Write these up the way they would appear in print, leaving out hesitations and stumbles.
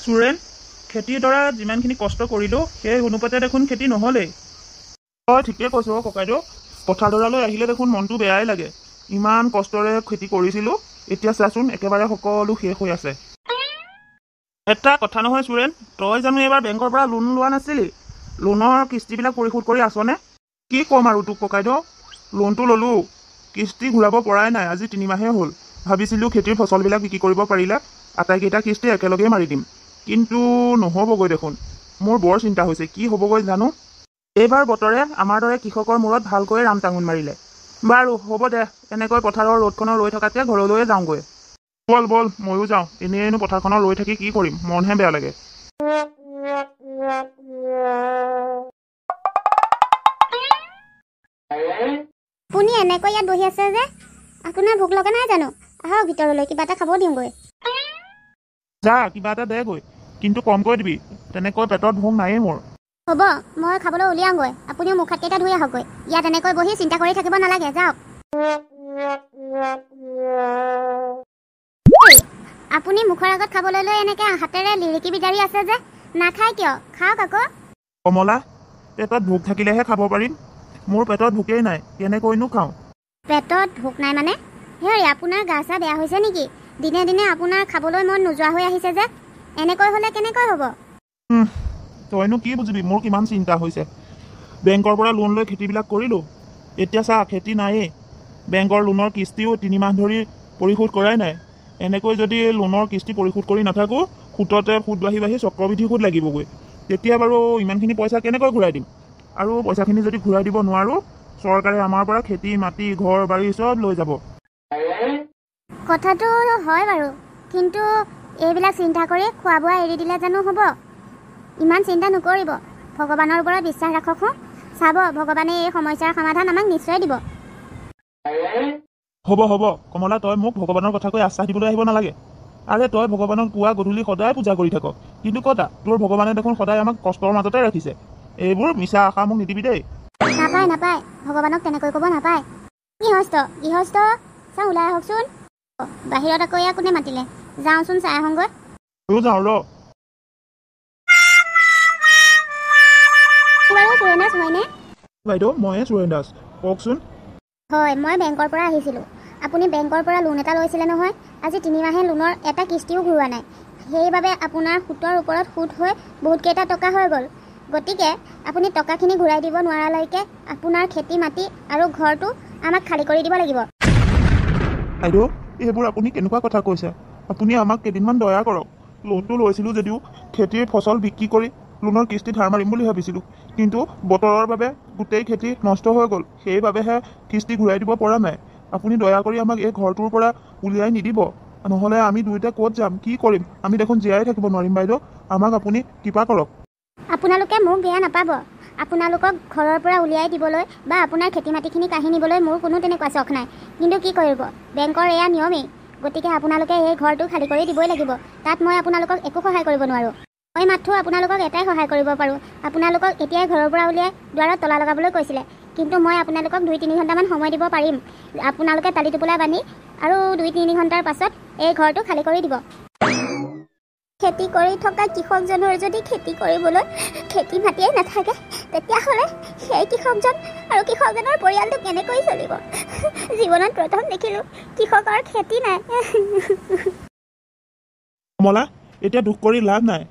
সুৰেন, খেতিডৰা যিমানখিনি কষ্ট কৰিলোঁ সেই অনুপাতে দেখোন খেতি নহ'লেই। তই ঠিকে কৈছ অ' ককাইদেউ, পথাৰডৰালৈ আহিলে দেখোন মনটো বেয়াই লাগে। ইমান কষ্টৰে খেতি কৰিছিলোঁ, এতিয়া চাচোন একেবাৰে সকলো শেষ হৈ আছে। এটা কথা নহয় সুৰেন, তই জানো এইবাৰ বেংকৰ পৰা লোন লোৱা নাছিলি? লোনৰ কিস্তিবিলাক পৰিশোধ কৰি আছনে? কি ক'ম আৰু তোক ককাইদেউ, লোনটো ল'লোঁ, কিস্তি ঘূৰাব পৰাই নাই, আজি 3 মাহে হ'ল। ভাবিছিলোঁ খেতিৰ ফচলবিলাক বিক্ৰী কৰিব পাৰিলে আটাইকেইটা কিস্তি একেলগেই মাৰি দিম, কিন্তু নহ'বগৈ দেখোন। মোৰ বৰ চিন্তা হৈছে, কি হ'বগৈ জানো। এইবাৰ বতৰে আমাৰ দৰে কৃষকৰ মূৰত ভালকৈয়ে ৰাম টাঙোন মাৰিলে। বাৰু হ'ব দে, এনেকৈ পথাৰৰ ৰ'দখনত ৰৈ থকাতকৈ ঘৰলৈয়ে যাওঁগৈ। ব'ল ব'ল, ময়ো যাওঁ। এনেইনো পথাৰখনত ৰৈ থাকি কি কৰিম, মনহে বেয়া লাগে। আপুনি এনেকৈ ইয়াত বহি আছে যে, আপোনাৰ ভোক লগা নাই জানো? আহক ভিতৰলৈ, কিবা এটা খাব দিওঁগৈ। যা, কিবা এটা দেগৈ, কিন্তু কমকৈ দিবি, তেনেকৈ পেটত ভোক নায়েই মোৰ। হ'ব, মই খাবলৈ উলিয়াওঁগৈ, আপুনিও মুখ হাতকেইটা ধুই আহকগৈ। ইয়াত এনেকৈ বহি চিন্তা কৰি থাকিব নালাগে, যাওক। আপুনি মুখৰ আগত খাবলৈ লৈ এনেকৈ হাতেৰে লিৰিকি বিদাৰি আছে যে, নাখায় কিয়? খাওক আকৌ। কমলা, পেটত ভোক থাকিলেহে খাব পাৰিম, মোৰ পেটত ভোকেই নাই, কেনেকৈনো খাওঁ? পেটত ভোক নাই মানে? হেৰি, আপোনাৰ গা চা বেয়া হৈছে নেকি? দিনে দিনে আপোনাৰ খাবলৈ মন নোযোৱা হৈ আহিছে যে, এনেকৈ হ'লে কেনেকৈ হ'ব? তইনো কি বুজিবি মোৰ কিমান চিন্তা হৈছে। বেংকৰ পৰা লোন লৈ খেতিবিলাক কৰিলোঁ, এতিয়া চা খেতি নায়েই। বেংকৰ লোনৰ কিস্তিও 3 মাহ ধৰি পৰিশোধ কৰাই নাই। এনেকৈ যদি লোনৰ কিস্তি পৰিশোধ কৰি নাথাকোঁ, সুততে সুত বাঢ়ি বাঢ়ি চক্ৰবৃদ্ধি সুত লাগিবগৈ। তেতিয়া বাৰু ইমানখিনি পইচা কেনেকৈ ঘূৰাই দিম? আৰু পইচাখিনি যদি ঘূৰাই দিব নোৱাৰোঁ, চৰকাৰে আমাৰ পৰা খেতি মাটি ঘৰ বাৰী চব লৈ যাব। কথাটো হয় বাৰু, কিন্তু এইবিলাক চিন্তা কৰি খোৱা বোৱা এৰি দিলে জানো হ'ব? ইমান চিন্তা নকৰিব, ভগৱানৰ ওপৰত বিশ্বাস ৰাখক। চাব, ভগৱানে এই সমস্যাৰ সমাধান আমাক নিশ্চয় দিব। হ'ব হ'ব কমলা, তই মোক ভগৱানৰ কথা কৈ আশ্বাস দিবলৈ আহিব নালাগে। আৰে তই ভগৱানক পুৱা গধূলি সদায় পূজা কৰি থাক, কিন্তু ক'তা তোৰ ভগৱানে দেখোন সদায় আমাক কষ্টৰ মাজতে ৰাখিছে। এইবোৰ মিছা আশা মোক নিদিবি দেই। নাপায় নাপায়, ভগৱানক তেনেকৈ ক'ব নাপায়। গৃহস্থ গৃহস্থ, চাওঁ ওলাই আহকচোন বাহিৰত। আকৌ এয়া কোনে মাতিলে? যাওঁচোন চাই আহোঁগৈ। ময়ো যাওঁ ৰ। বাৰু সুৰেণ দাস হয়নে? বাইদেউ, ময়ে সুৰেণ দাস, কওকচোন। হয়, মই বেংকৰ পৰা আহিছিলোঁ। আপুনি বেংকৰ পৰা লোন এটা লৈছিলে নহয়, আজি 3 মাহে লোনৰ এটা কিস্তিও ঘূৰোৱা নাই। সেইবাবে আপোনাৰ সুতৰ ওপৰত সুত হৈ বহুতকেইটা টকা হৈ গ'ল। গতিকে আপুনি টকাখিনি ঘূৰাই দিব নোৱাৰালৈকে আপোনাৰ খেতি মাটি আৰু ঘৰটো আমাক খালী কৰি দিব লাগিব। বাইদেউ, এইবোৰ আপুনি কেনেকুৱা কথা কৈছে? আপুনি আমাক কেইদিনমান দয়া কৰক। লোনটো লৈছিলোঁ যদিও খেতিৰ ফচল বিক্ৰী কৰি লোনৰ কিস্তি ধাৰ মাৰিম বুলি ভাবিছিলোঁ, কিন্তু বতৰৰ বাবে গোটেই খেতি নষ্ট হৈ গ'ল, সেইবাবেহে কিস্তি ঘূৰাই দিব পৰা নাই। আপুনি দয়া কৰি আমাক এই ঘৰটোৰ পৰা উলিয়াই নিদিব, নহ'লে আমি দুয়োটা ক'ত যাম, কি কৰিম? আমি দেখোন জীয়াই থাকিব নোৱাৰিম। বাইদেউ, আমাক আপুনি কৃপা কৰক। আপোনালোকে মোক বেয়া নাপাব, আপোনালোকক ঘৰৰ পৰা উলিয়াই দিবলৈ বা আপোনাৰ খেতি মাটিখিনি কাঢ়ি নিবলৈ মোৰ কোনো তেনেকুৱা চখ নাই। কিন্তু কি কৰিব, বেংকৰ এয়া নিয়মেই। গতিকে আপোনালোকে এই ঘৰটো খালী কৰি দিবই লাগিব। তাত মই আপোনালোকক একো সহায় কৰিব নোৱাৰোঁ। মই মাথো আপোনালোকক এটাই সহায় কৰিব পাৰোঁ, আপোনালোকক এতিয়াই ঘৰৰ পৰা উলিয়াই দুৱাৰত তলা লগাবলৈ কৈছিলে, কিন্তু মই আপোনালোকক 2-3 ঘণ্টামান সময় দিব পাৰিম। আপোনালোকে টালি টোপোলা বান্ধি আৰু 2-3 ঘণ্টাৰ পাছত এই ঘৰটো খালী কৰি দিব। খেতি কৰি থকা কৃষকজনৰ যদি খেতি কৰিবলৈ খেতি মাটিয়েই নাথাকে, তেতিয়াহ'লে সেই কৃষকজন আৰু কৃষকজনৰ পৰিয়ালটো কেনেকৈ চলিব? জীৱনত প্ৰথম দেখিলোঁ কৃষকৰ খেতি নাই। কমলা, এতিয়া দুখ কৰি লাভ নাই।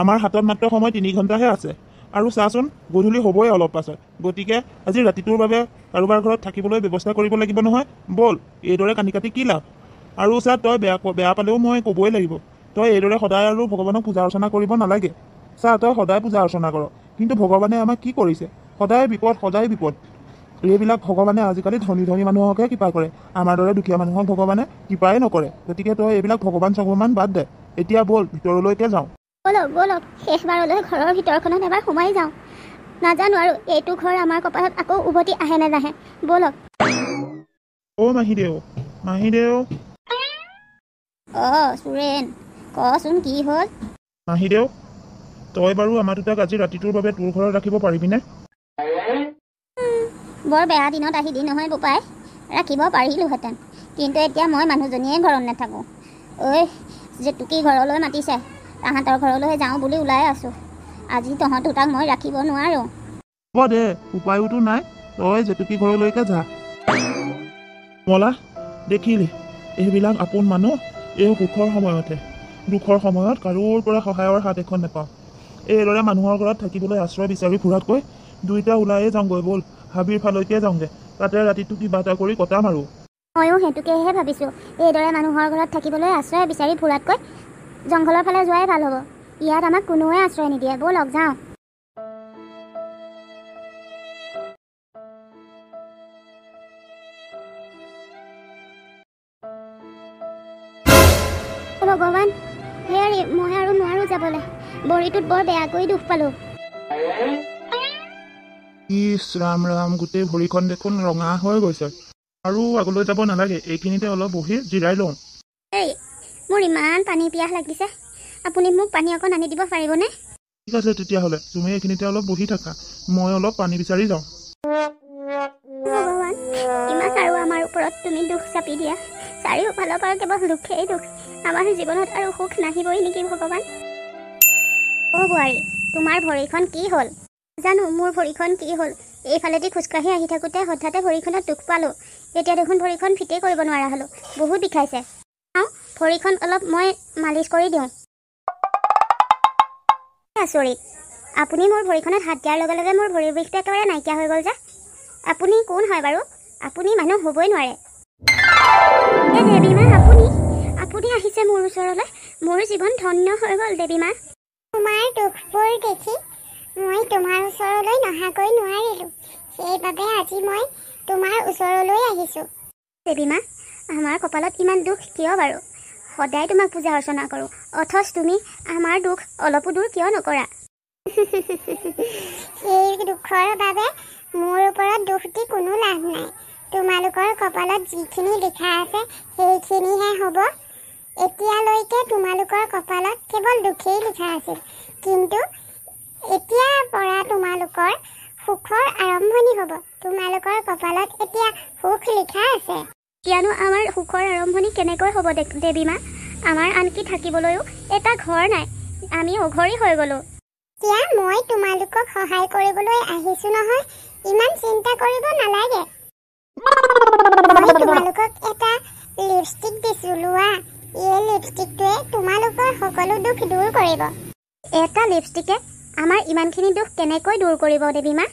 আমাৰ হাতত মাত্ৰ সময় 3 ঘণ্টাহে আছে আৰু চাচোন গধূলি হ'বই অলপ পাছত। গতিকে আজি ৰাতিটোৰ বাবে কাৰোবাৰ ঘৰত থাকিবলৈ ব্যৱস্থা কৰিব লাগিব নহয়। ব'ল, এইদৰে কান্দি কাটি কি লাভ? আৰু চা, তই বেয়া বেয়া পালেও মই ক'বই লাগিব, তই এইদৰে সদায় আৰু ভগৱানক পূজা অৰ্চনা কৰিব নালাগে। চা, তই সদায় পূজা অৰ্চনা কৰ, কিন্তু ভগৱানে আমাক কি কৰিছে? সদায় বিপদ, সদায় বিপদ। এইবিলাক ভগৱানে আজিকালি ধনী ধনী মানুহকহে কৃপা কৰে, আমাৰ দৰে দুখীয়া মানুহক ভগৱানে কৃপাই নকৰে। গতিকে তই এইবিলাক ভগৱান চগৱান বাদ দে, এতিয়া ব'ল ভিতৰলৈকে যাওঁ। ব'লক ব'লক, শেষবাৰলৈ ঘৰৰ ভিতৰখনত এবাৰ সোমাই যাওঁ। নাজানো আৰু এইটো ঘৰ আমাৰ কপালত আকৌ উভতি আহে নে নাহে। ব'লক। অ' মাহীদেউ, মাহীদেউ। অঁ সুৰেণ, কচোন কি হ'ল? মাহীদেউ, তই বাৰু আমাৰ দুটাক আজি ৰাতিটোৰ বাবে তোৰ ঘৰত ৰাখিব পাৰিবিনে? বৰ বেয়া দিনত আহিলি নহয় বোপাই। ৰাখিব পাৰিলোহেঁতেন, কিন্তু এতিয়া মই মানুহজনীয়ে ঘৰত নাথাকোঁ। ঐ, জেতুকী ঘৰলৈ মাতিছে, তাহাঁতৰ ঘৰলৈ যাওঁ বুলি ওলাই আছোঁ। আজি তহঁত দুটাক মই ৰাখিব নোৱাৰোঁ। হ'ব দে, উপায়োতো নাই, তই জেতুকী ঘৰলৈকে যা। কমলা, দেখিলি এইবিলাক আপোন মানুহ এই সুখৰ সময়তহে, দুখৰ সময়ত কাৰোৰ পৰা সহায়ৰ হাত এখন নাপাওঁ। এইদৰে মানুহৰ ঘৰত থাকিবলৈ আশ্ৰয় বিচাৰি ফুৰাতকৈ দুইটা ওলায়ে যাওঁগৈ ব'ল, হাবিৰ ফালৈকে যাওঁগৈ, তাতে ৰাতিটো কিবা এটা কৰি কটাম আৰু। ময়ো সেইটোকেহে ভাবিছোঁ, এইদৰে মানুহৰ ঘৰত থাকিবলৈ আশ্ৰয় বিচাৰি ফুৰাতকৈ জংঘলৰ ফালে যোৱাই ভাল হ'ব। ইয়াত আমাক কোনোৱে আশ্ৰয় নিদিয়ে, ব'লক যাওঁ। ভগৱান, হেৰি মই আৰু নোৱাৰোঁ যাবলৈ, ভৰিটোত বৰ বেয়াকৈ দুখ পালোঁ। ইছ ৰাম ৰাম, গোটেই ভৰিখন দেখোন ৰঙা হৈ গৈছে। আৰু আগলৈ যাব নালাগে, এইখিনিতে অলপ বহি জিৰাই লওঁ। এই মোৰ ইমান পানী পিয়াহ লাগিছে, আপুনি মোক পানী অকণ আনি দিব পাৰিবনে? ঠিক আছে তেতিয়াহ'লে, তুমি এইখিনিতে অলপ বহি থাকা, মই অলপ পানী বিচাৰি যাওঁ। ভগৱান, ইমান আৰু আমাৰ ওপৰত তুমি দুখ চাপি দিয়া, চাৰিওফালৰ পৰা কেৱল দুখেই দুখ, আমাৰ জীৱনত আৰু সুখ নাহিবই নেকি ভগৱান? অ' বোৱাৰী, তোমাৰ ভৰিখন কি হ'ল? জানো মোৰ ভৰিখন কি হ'ল, এইফালেদি খোজকাঢ়ি আহি থাকোঁতে হঠাতে ভৰিখনত দুখ পালোঁ। এতিয়া দেখোন ভৰিখন ফিটেই কৰিব নোৱাৰা হ'লোঁ, বহুত বিষাইছে। চাওঁ ভৰিখন অলপ মই মালিচ কৰি দিওঁ। আচৰিত, আপুনি মোৰ ভৰিখনত হাত দিয়াৰ লগে লগে মোৰ ভৰিৰ বিষটো একেবাৰে নাইকিয়া হৈ গ'ল যে। আপুনি কোন হয় বাৰু? আপুনি মানুহ হ'বই নোৱাৰে। এই দেৱীমা, আপুনি আপুনি আহিছে মোৰ ওচৰলৈ, মোৰ জীৱন ধন্য হৈ গ'ল দেৱীমা। তোমাৰ দুখবোৰ দেখি মই তোমাৰ ওচৰলৈ নহাকৈ নোৱাৰিলোঁ, সেইবাবে আজি মই তোমাৰ ওচৰলৈ আহিছোঁ। দেৱীমা, আমাৰ কপালত ইমান দুখ কিয় বাৰু? সদায় তোমাক পূজা অৰ্চনা কৰোঁ, অথচ তুমি আমাৰ দুখ অলপো দূৰ কিয় নকৰা? সেই দুখৰ বাবে মোৰ ওপৰত দুখ দি কোনো লাভ নাই। তোমালোকৰ কপালত যিখিনি লিখা আছে সেইখিনিহে হ'ব। এতিয়ালৈকে তোমালোকৰ কপালত কেৱল দুখেই লিখা আছিল, কিন্তু এতিয়াৰ পৰা তোমালোকৰ সুখৰ আৰম্ভণি হ'ব। তোমালোকৰ কপালত এতিয়া সুখ লিখা আছে। এতিয়ানো আমাৰ সুখৰ আৰম্ভণি কেনেকৈ হ'ব দেৱীমা? আমাৰ আনকি থাকিবলৈও এটা ঘৰ নাই, আমি অঘৰী হৈ গ'লোঁ। এতিয়া মই তোমালোকক সহায় কৰিবলৈ আহিছোঁ নহয়, ইমান চিন্তা কৰিব নালাগে। মই তোমালোকক এটা লিপষ্টিক দিছোঁ, লোৱা। এই লিপষ্টিকটোৱে তোমালোকৰ সকলো দুখ দূৰ কৰিব। এটা লিপষ্টিকে আমাৰ ইমানখিনি দুখ কেনেকৈ দূৰ কৰিব দেৱীমা?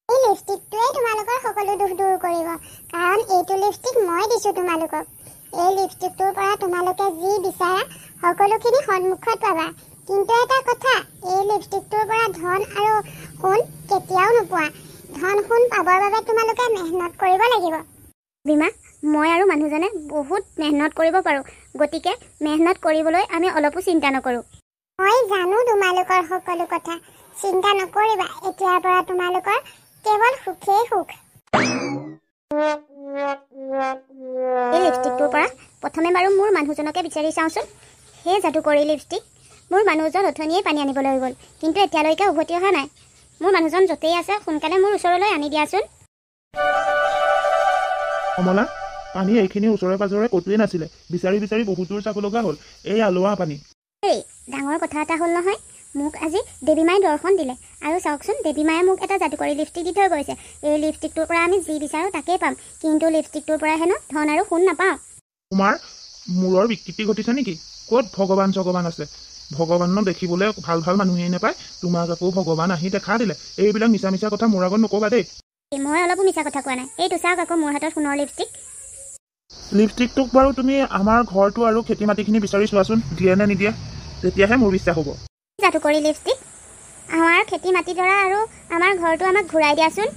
এই লিপষ্টিকটোৱে তোমালোকৰ সকলো দুখ দূৰ কৰিব, কাৰণ এইটো লিপষ্টিক মই দিছোঁ তোমালোকক। এই লিপষ্টিকটোৰ পৰা তোমালোকে যি বিচাৰা সকলোখিনি সন্মুখত পাবা। কিন্তু এটা কথা, এই লিপষ্টিকটোৰ পৰা ধন আৰু সোণ কেতিয়াও নোপোৱা। ধন সোণ পাবৰ বাবে তোমালোকে মেহনত কৰিব লাগিব। দেৱীমা, মই আৰু মানুহজনে বহুত মেহনত কৰিব পাৰোঁ, গতিকে মেহনত কৰিবলৈ আমি অলপো চিন্তা নকৰোঁ। মই জানো তোমালোকৰ সকলো কথা, চিন্তা নকৰিবা। এতিয়াৰ পৰা তোমালোকৰ কেৱল সুখেই সুখ। এই লিপষ্টিকটোৰ পৰা প্ৰথমে বাৰু মোৰ মানুহজনকে বিচাৰি চাওঁচোন। সেই যাদুকৰী লিপষ্টিক, মোৰ মানুহজন অথনিয়েই পানী আনিবলৈ গ'ল, কিন্তু এতিয়ালৈকে উভতি অহা নাই। মোৰ মানুহজন য'তেই আছে সোনকালে মোৰ ওচৰলৈ আনি দিয়াচোন। কমলা, পানী এইখিনি ওচৰে পাজৰে ক'তোৱেই নাছিলে, বিচাৰি বিচাৰি বহুত দূৰ যাব লগা হ'ল। এই আলোৱা পানী। এই ডাঙৰ কথা এটা হ'ল নহয়, মোক আজি দেৱীমাই দৰ্শন দিলে। আৰু চাওকচোন, দেৱীমায়ে মোক এটা যাদুকৰী লিপষ্টিক দি থৈ গৈছে। এই লিপষ্টিকটোৰ পৰা আমি যি বিচাৰোঁ তাকেই পাম, কিন্তু লিপষ্টিকটোৰ পৰা হেনো ধন আৰু সোণ নাপাওঁ। তোমাৰ মূৰৰ বিকৃতি ঘটিছে নেকি? ক'ত ভগৱান জগৱান আছে? ভগৱানক দেখিবলৈ ভাল ভাল মানুহেই নাপায়, তোমাক আকৌ ভগৱান আহি দেখা দিলে। এইবিলাক মিছা মিছা কথা মোৰ আগত নক'বা দেই। মই অলপো মিছা কথা কোৱা নাই। এইটো চাওক আকৌ মোৰ হাতত সোণৰ লিপষ্টিক। লিপষ্টিকটোক বাৰু তুমি আমাৰ ঘৰটো আৰু খেতি মাটিখিনি বিচাৰি চোৱাচোন, দিয়ে নে নিদিয়ে, তেতিয়াহে মোৰ বিশ্বাস হ'ব। যাদুকৰী লিপষ্টিক, আমাৰ খেতি মাটিডৰা আৰু আমাৰ ঘৰটো আমাক ঘূৰাই দিয়াচোন।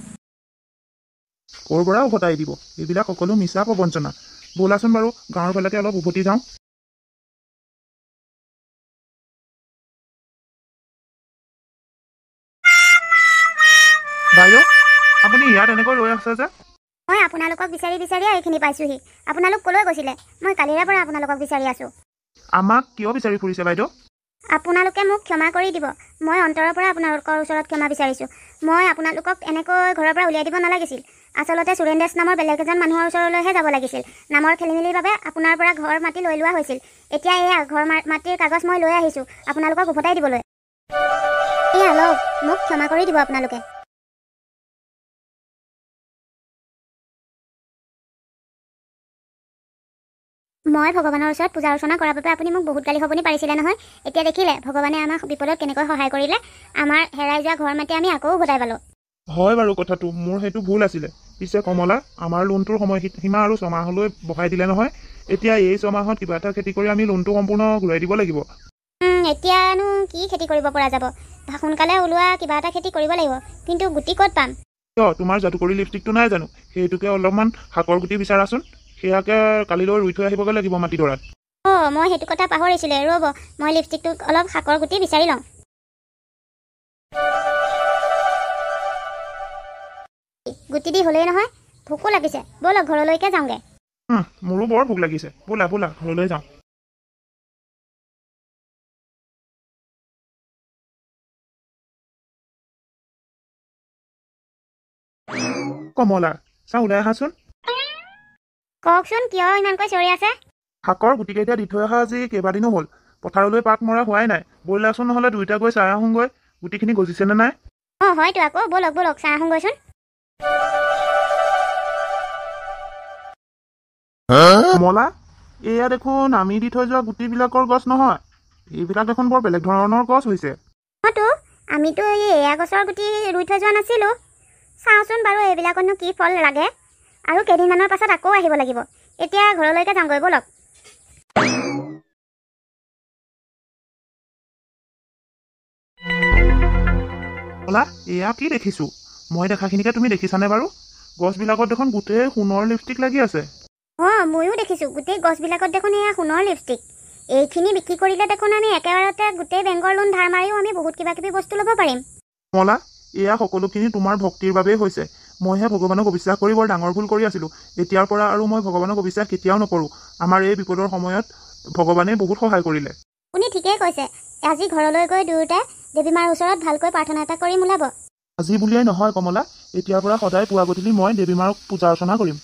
ক'ৰ পৰা উভতাই দিব? এইবিলাক সকলো মিছা প্ৰবঞ্চনা। ব'লাচোন বাৰু গাঁৱৰ ফালকে অলপ উভতি যাওঁ। বাইদেউ, আপুনি ইয়াত এনেকৈ ৰৈ আছে যে? মই আপোনালোকক বিচাৰি বিচাৰি এইখিনি পাইছোহি। আপোনালোক ক'লৈ গৈছিলে? মই কালিৰে পৰা আপোনালোকক বিচাৰি আছোঁ। আমাক কিয় বিচাৰি ফুৰিছে বাইদেউ? আপোনালোকে মোক ক্ষমা কৰি দিব, মই অন্তৰৰ পৰা আপোনালোকৰ ওচৰত ক্ষমা বিচাৰিছোঁ। মই আপোনালোকক এনেকৈ ঘৰৰ পৰা উলিয়াই দিব নালাগিছিল। আচলতে সুৰেন দাস নামৰ বেলেগ এজন মানুহৰ ওচৰলৈহে যাব লাগিছিল। নামৰ খেলি মেলিৰ বাবে আপোনাৰ পৰা ঘৰ মাটি লৈ লোৱা হৈছিল। এতিয়া এয়া ঘৰ মাটিৰ কাগজ মই লৈ আহিছোঁ আপোনালোকক উভতাই দিবলৈ। এয়া লওক, মোক ক্ষমা কৰি দিব আপোনালোকে। মই ভগৱানৰ ওচৰত পূজা অৰ্চনা কৰাৰ বাবে আপুনি মোক বহুত গালি শপনি পাৰিছিলে নহয়। এতিয়া দেখিলে ভগৱানে আমাক বিপদত কেনেকৈ সহায় কৰিলে। আমাৰ হেৰাই যোৱা ঘৰ মাটি আমি আকৌ উভতাই পালোঁ। হয় বাৰু কথাটো, মোৰ সেইটো ভুল আছিলে। পিছে কমলা, আমাৰ লোনটোৰ সময় সীমা আৰু 6 মাহলৈ বঢ়াই দিলে নহয়। এতিয়া এই 6 মাহত কিবা এটা খেতি কৰি আমি লোনটো সম্পূৰ্ণ ঘূৰাই দিব লাগিব। এতিয়ানো কি খেতি কৰিব পৰা যাব? সোনকালে ওলোৱা কিবা এটা খেতি কৰিব লাগিব, কিন্তু গুটি ক'ত পাম? কিয়, তোমাৰ যাদুকৰী লিপষ্টিকটো নাই জানো? সেইটোকে অলপমান শাকৰ গুটি বিচাৰাচোন, সেয়াকে কালিলৈ ৰুই থৈ আহিবগৈ লাগিব মাটিডৰাত। অঁ, মই সেইটো কথা পাহৰিছিলোঁৱে। ৰ'ব, মই লিপষ্টিকটোক অলপ শাকৰ গুটি বিচাৰি লওঁ। গুটি দি হ'লেই নহয়, ভোকো লাগিছে, ব'লক ঘৰলৈকে যাওঁগৈ। মোৰো বৰ ভোক লাগিছে। ব'লা ব'লা, ঘৰলৈ যাওঁ। কমলা, চাওঁ ওলাই আহাচোন। কওকচোন, কিয় ইমানকৈ চিঞৰি আছে? শাকৰ গুটিকেইটা দি থৈ অহা আজি কেইবাদিনো হ'ল, পথাৰলৈ পাক মৰা হোৱাই নাই। ব'লাচোন নহ'লে দুয়োটা গৈ চাই আহোঁগৈ গুটিখিনি গজিছেনে নাই। অঁ, হয়তো আকৌ, ব'লক ব'লক, চাই আহোঁগৈচোন। কমলা, এয়া দেখোন আমি দি থৈ যোৱা গুটিবিলাকৰ গছ নহয়। এইবিলাক দেখোন বৰ বেলেগ ধৰণৰ গছ হৈছে। অঁতো, আমিতো এই এয়া গছৰ গুটি ৰুই থৈ যোৱা নাছিলোঁ। চাওঁচোন বাৰু এইবিলাকতনো কি ফল লাগে। আৰু কেইদিনমানৰ পাছত আকৌ আহিব লাগিব। এতিয়া ঘৰলৈকে যাওঁগৈ ব'লক। কমলা, এয়া কি দেখিছোঁ? মই দেখাখিনিকে তুমি দেখিছানে বাৰু? গছবিলাকত দেখোন গোটেই সোণৰ লিপষ্টিক লাগি আছে। অঁ, ময়ো দেখিছোঁ, গোটেই গছবিলাকত দেখোন এয়া সোণৰ লিপষ্টিক। এইখিনি বিক্ৰী কৰিলে দেখোন আমি একেবাৰতে গোটেই বেংকৰ লোন ধাৰ মাৰিও আমি বহুত কিবা কিবি বস্তু ল'ব পাৰিম। কমলা, এয়া সকলোখিনি তোমাৰ ভক্তিৰ বাবেই হৈছে। মইহে ভগৱানক অবিশ্বাস কৰি বৰ ডাঙৰ ভুল কৰি আছিলোঁ। এতিয়াৰ পৰা আৰু মই ভগৱানক অবিশ্বাস কেতিয়াও নকৰোঁ। আমাৰ এই বিপদৰ সময়ত ভগৱানে বহুত সহায় কৰিলে। আপুনি ঠিকেই কৈছে। আজি ঘৰলৈ গৈ দুয়োটাই দেৱী মাৰ ওচৰত ভালকৈ প্ৰাৰ্থনা এটা কৰিম ওলাব। আজি বুলিয়েই নহয় কমলা, এতিয়াৰ পৰা সদায় পুৱা গধূলি মই দেৱী মাৰক পূজা অৰ্চনা কৰিম।